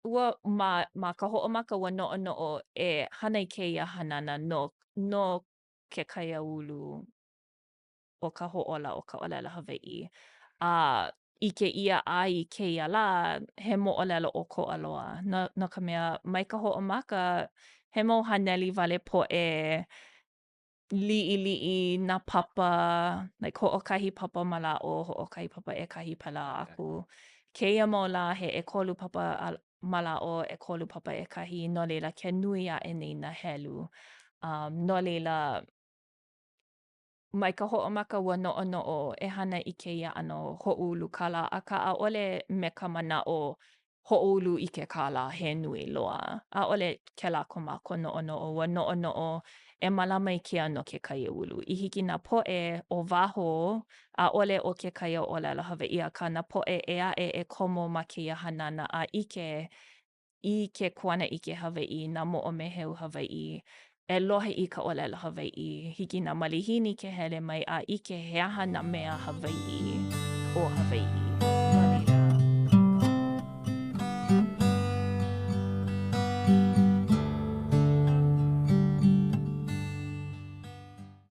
Ua, ma, ma ka hoʻomaka ua noʻonoʻo e hana i kēia hanana no, no ke kaiāulu o ka hoʻōla o ka ʻōlelo Hawaiʻi. A ʻike ʻia a i kēia lā, he moʻolelo ʻokoʻa loa. No, no ka mea, mai ka hoʻomaka, he mau haneli wale poʻe liʻiliʻi nā papa, like hoʻokahi papa mālaaʻo, hoʻokahi papa ʻekahi, pēlā aku. Kēia mau lā, he ʻekolu papa mālaaʻo, ʻekolu papa ʻekahi, no laila ke nui aʻe nei nā helu. Um, no laila, mai ka hoʻomaka ua noʻonoʻo e hana i kēia ʻano hoʻoulu kālā, akā ʻaʻole me ka manaʻo hoʻoulu i ke kālā he nui loa. ʻAʻole kēlā ko mākou noʻonoʻo, ua noʻonoʻo e mālama i kēia no ke kaiāulu. I hiki nā poʻe o waho, ʻaʻole o ke kaiaʻōlelo Hawaiʻi, akā nā poʻe ʻē aʻe e komo ma kēia hanana a ʻike i ke kuanaʻike Hawaiʻi, nā moʻomeheu Hawaiʻi, e lohe i ka ʻōlelo Hawaiʻi, hiki nā malihini ke hele mai a ʻike he aha nā mea Hawaiʻi o Hawaiʻi.